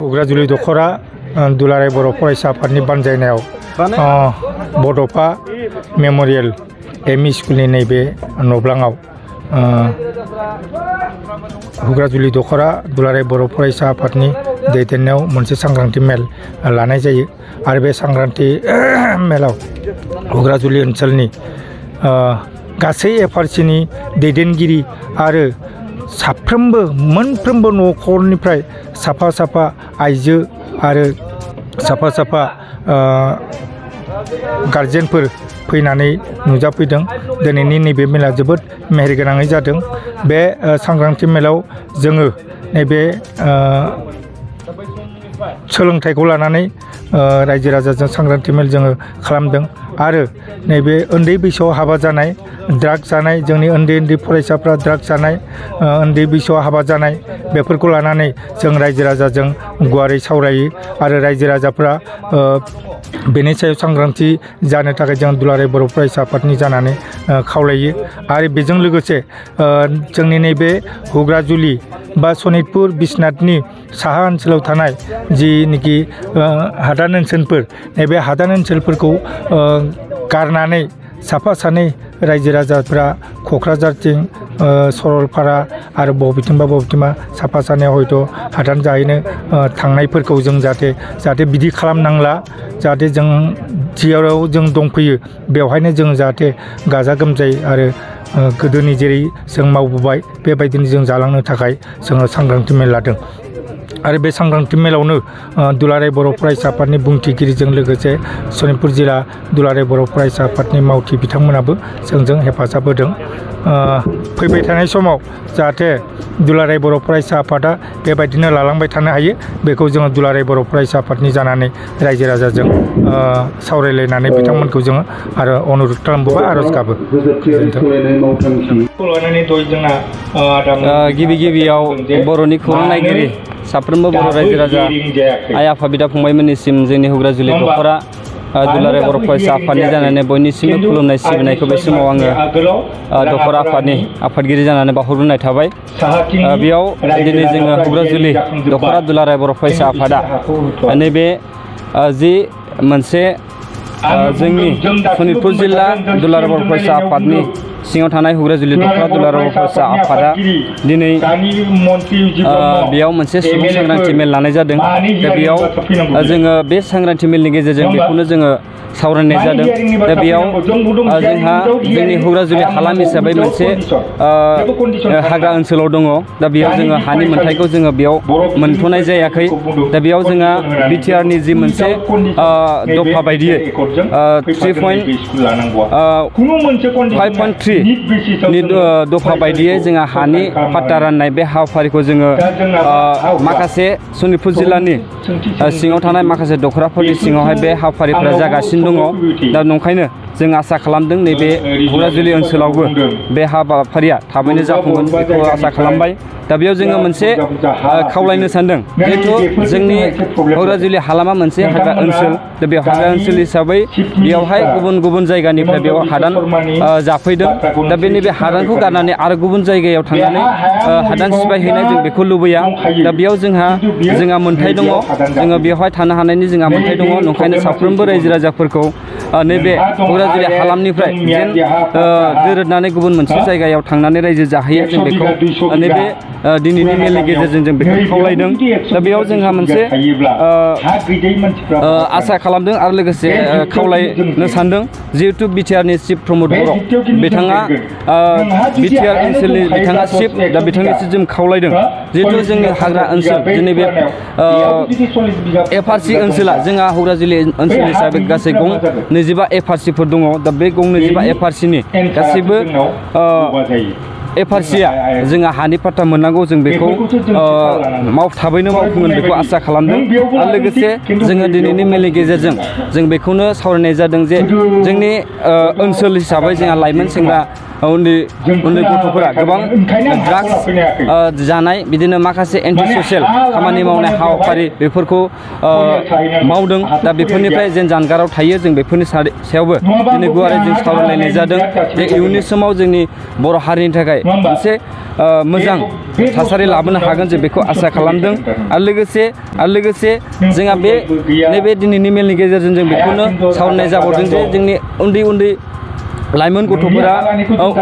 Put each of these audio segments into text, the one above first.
घुग्राजुलि दखरा दुलाराय बर' फरायसा आफादनि बानजायनायाव बड'फा मेम'रियेल एमइ स्कुलनि नैबे नब्लाङाव घुग्राजुलि दखरा दुलाराय बर' फरायसा आफादनि दैदेननायाव मोनसे सांग्रांथि मेल लानाय जायो आरो बे सांग्रांथि मेलाव घुग्राजुलि ओनसोलनि गासै एफआरसिनि दैदेनगिरि आरो साफ्रोमबो मोनफ्रोमबो न'खरनिफ्राय साफा साफा आइजो आरो साफा साफा गारजेनफोर फैनानै नुजाफैदों। दिनैनि नैबे मेला जोबोद मेहेरगोनाङै जादों। बे सांग्रांथि मेलाव जोङो नैबे सोलोंथाइखौ लानानै रायजो राजाजों सांग्रांथि मेल जोङो खालामदों आरो नैबे उन्दै बैसोआव हाबा जानाय ड्राग जानाय जोंनि उन्दै उन्दै फरायसाफ्रा ड्राग जानाय उन्दै बैसोआव हाबा जानाय बेफोरखौ लानानै जों रायजो राजाजों गुवारै सावरायो आरो रायजो राजाफ्रा बेनि सायाव सांग्रांथि जानो थाखाय जों दुलाराय बर' फरायसा आफादनि जानानै खावलायो आरो बेजों लोगोसे जोंनि नैबे घुग्राजुलि बा सनितपुर बिश्वनाथनि साहा ओनसोलाव थानाय जिनिखि हादान ओनसोलफोर नैबे हादान ओनसोलफोरखौ गारनानै साफा सानै रायजो राजाफ्रा क'क्राझारथिं सरलपारा आरो बबेथिंबा साफा सानैया हयथ' हादान जाहैनो थांनायफोरखौ जों जाहाथे बिदि खालामनांला जाहाथे जों जेराव जों दंफैयो बेवहायनो जों जाहाथे गाजा गोमजायै आरो गोदोनि जेरै जों मावबोबाय बेबायदिनो जों जालांनो थाखाय जोङो सांग्रांथि मेल लादों आरो बे सांग्रांथि मेलावनो दुलाराय बर' फरायसा आफादनि बुंथिगिरिजों लोगोसे सनितपुर जिल्ला दुलाराय बर' फरायसा आफादनि मावथि बिथांमोनाबो जोंजों हेफाजाब होदों। फैबाय थानाय समाव जाहाथे दुलाराय बर' फरायसा आफादा बेबायदिनो लालांबाय थानो हायो बेखौ जोङो दुलाराय बर' फरायसा आफादनि जानानै रायजो राजाजों सावरायलायनानै बिथांमोनखौ जोङो आरो अनुरद खालामबोबाय आर'ज गाबो। गिबियाव बर'नि खौरां नायगिरि साफ्रोमबो बर' रायजो राजा आइ आफा बिदा फंबायमोननिसिम जोंनि घुग्राजुलि दखरा दुलाराय बर' फरायसा आफादनि जानानै बयनिसिमबो खुलुमनाय सिबिनायखौ बे समाव आङो दखरा आफादनि आफादगिरि जानानै बावहरग्रोनाय थाबाय। बेयाव दिनै जोङो घुग्राजुलि दखरा दुलाराय बर' फरायसा आफादा नैबे जि मोनसे जोंनि सनितपुर जिल्ला दुलाराय बर' फरायसा आफादनि सिङाव थानाय घुग्राजुलि दखरा दुलाराय बर' फरायसा आफादा दिनै बेयाव मोनसे सुबुं सांग्रांथि मेल लानाय जादों। दा बेयाव जोङो बे सांग्रांथि मेलनि गेजेरजों बेखौनो जोङो सावरायनाय जादों। दा बेयाव जोंहा जोंनि घुग्राजुलि हालाम हिसाबै मोनसे हाग्रा ओनसोलाव दङ। दा बेयाव जोङो हानि मोनथायखौ जोङो बेयाव मोनथ'नाय जायाखै। दा बेयाव जोंहा बिटिआरनि जि मोनसे दफा बायदियै 3.5.3 नि दफा बायदियै जोंहा हानि पाट्टा राननाय बे हाबाफारिखौ जोङो माखासे सनितपुर जिल्लानि सिङाव थानाय माखासे दखराफोरनि सिङावहाय बे हाबाफारिफ्रा जागासिनो दङ। दा नंखायनो जों आसा खालामदों नैबे घुग्राजुलि ओनसोलावबो बे हाबाफारिया थाबैनो जाफुंगोन बेखौ आसा खालामबाय। दा बेयाव जोङो मोनसे खावलायनो सानदों जिहेथु जोंनि घुग्राजुलि हालामा मोनसे हाग्रा ओनसोल। दा बे हाग्रा ओनसोल हिसाबै बेयावहाय गुबुन गुबुन जायगानिफ्राय बेयाव हादान जाफैदों। दा बे नैबे हादानखौ गारनानै आरो गुबुन जायगायाव थांनानै हादान सिफायहैनाय जों बेखौ लुबैया। दा बेयाव जोंहा मोन्थाय दङ, जोङो बेवहाय थानो हानायनि जोंहा मोन्थाय दङ। नंखायनो साफ्रोमबो रायजो राजाफोरखौ नैबे घुग्राजुलि हालामनिफ्राय जेन दोरोदनानै गुबुन मोनसे जायगायाव थांनानै रायजो जाहैया जों बेखौ नैबे दिनैनि मेलनि गेजेरजों जों बेखौ खावलायदों। दा बेयाव जोंहा मोनसे आसा खालामदों आरो लोगोसे खावलायनो सानदों जिहेथु बिटिआरनि चिफ प्रमद बर' बिथाङा बिटिआर ओनसोलनि बिथाङा चिफ। दा बिथांनिसिम जों खावलायदों जिहेतु जोंनि हाग्रा ओनसोल जोंनि बे एफआरसि ओनसोला जोंहा घुग्राजुलि ओनसोल हिसाबै गासै गं 25 एफआरसिफोर दङ। दा बे गं 25 एफआरसिनि गासैबो एफआरसिया जोंहा हानि पाट्टा मोननांगौ जों बेखौ थाबैनो मावफुंगोन बेखौ आसा खालामदों। आरो लोगोसे जोङो दिनैनि मेलनि गेजेरजों जों बेखौनो सावरायनाय जादों जे जोंनि ओनसोल हिसाबै जोंहा लाइमोन सेंग्रा उन्दै गथ'फोरा गोबां ड्राग्स जानाय बिदिनो माखासे एन्टि ससियेल खामानि मावनाय हाबाफारि बेफोरखौ मावदों दा बेफोरनिफ्राय जेन जानगाराव थायो जों बेफोरनि सायावबो दिनै गुवारै जों सावरायलायनाय जादों जे इयुननि समाव जोंनि बर' हारिनि थाखाय मोनसे मोजां थासारि लाबोनो हागोन जों बेखौ आसा खालामदों आरो लोगोसे जोंहा नैबे दिनैनि मेलनि गेजेरजों जों बेखौनो सावरायनाय जाबावदों जे जोंनि उन्दै लाइमोन गथ'फोरा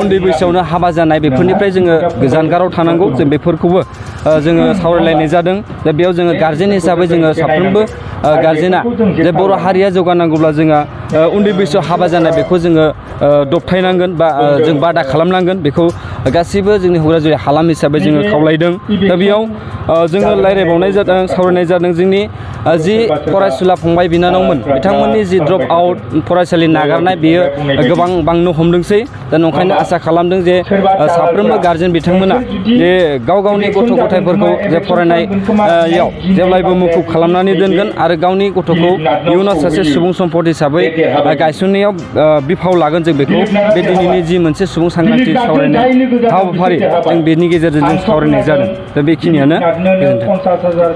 उन्दै बैसोआवनो हाबा जानाय बेफोरनिफ्राय जोङो जानगाराव थानांगौ जों बेफोरखौबो जोङो सावरायलायनाय जादों दा बेयाव जोङो गार्जेन हिसाबै जोङो साफ्रोमबो गार्जेना जे बर' हारिया जौगानांगौब्ला जोंहा उन्दै बैसोआव हाबा जानाय बेखौ जोङो दबथायनांगोन बा जों बादा खालामनांगोन बेखौ गासैबो जोंनि हुग्राजुलि हालाम हिसाबै जोङो खावलायदों दा बेयाव जोङो रायज्लायबावनाय जादों सावरायनाय जादों जोंनि जि फरायसुला फंबाय बिनानावमोन बिथांमोननि जि ड्रप आउट फरायसालि नागारनाय बेयो गोबां बांनो हमदोंसै दा नंखायनो आसा खालामदों जे साफ्रोमबो गार्जेन बिथांमोना जे गाव गावनि गथ' गथायफोरखौ जे फरायनायाव जेब्लायबो मुखुब खालामनानै दोनगोन आरो गावनि गथ'खौ इयुनाव सासे सुबुं सम्पद हिसाबै गायसननायाव बिफाव लागोन जों बेखौ बे दिनैनि जि मोनसे सुबुं सांग्रांथि सावरायनाय हाबाफारि जों बेनि गेजेरजों जों सावरायनाय जादों दा बेखिनियानो गोजोन्थों।